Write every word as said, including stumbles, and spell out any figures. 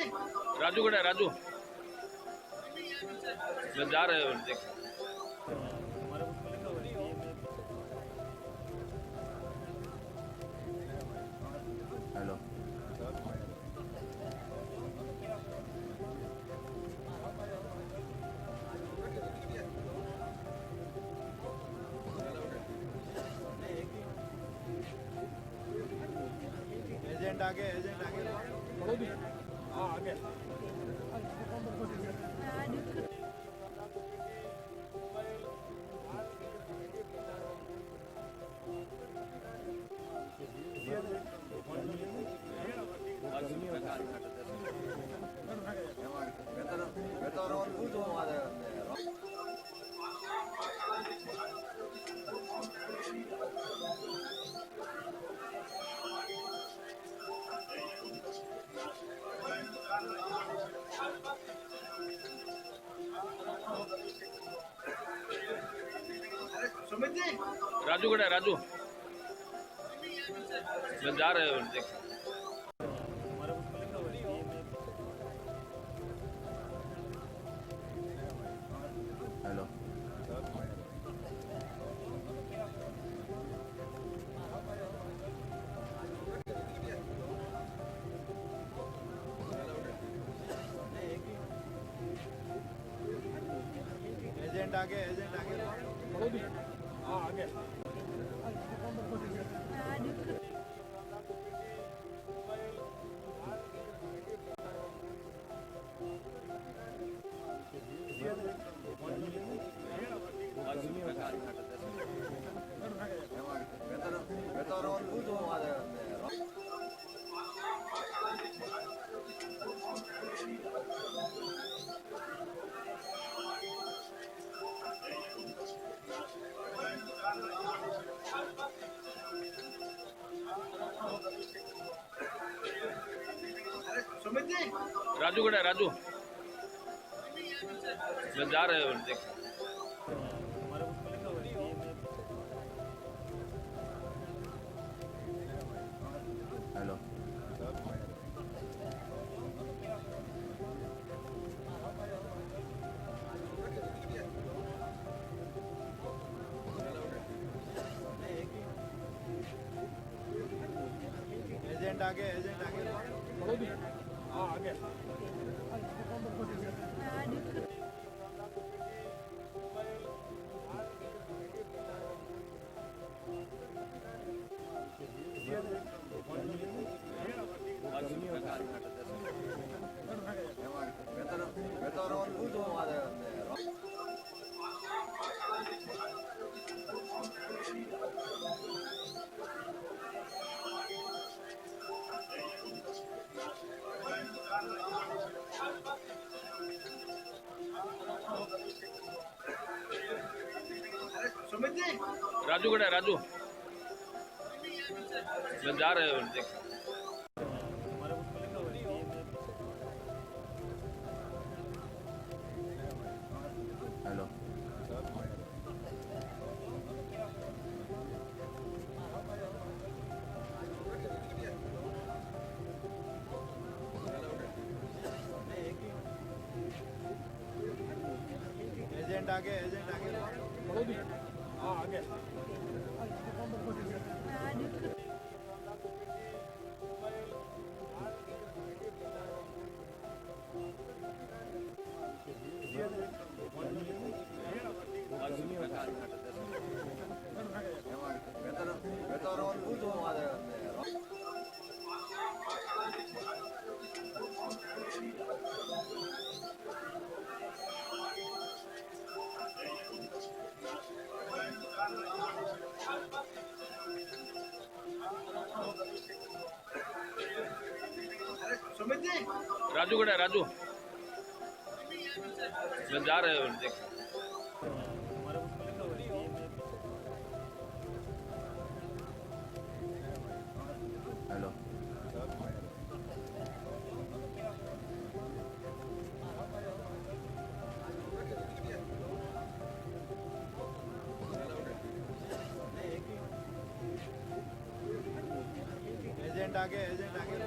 राजू कड़े राजू। मैं जा रहे हैं, देख। हेलो। एजेंट आगे, एजेंट आगे। हाँ, आगे। राजू कड़े राजू। मैं जा रहे हैं, देख। हेलो। एजेंट आगे, एजेंट आगे। हाँ, आगे। राजू कड़े राजू। मैं जा रहे हैं, देख। हेलो। एजेंट आगे, एजेंट आगे। हाँ, आगे। राजू कड़े राजू। मैं जा रहे हैं, देख। हेलो। एजेंट आगे, एजेंट आगे। हाँ, आगे। राजू कड़े राजू। मैं जा रहे हैं, देख। हेलो। एजेंट आगे, एजेंट आगे।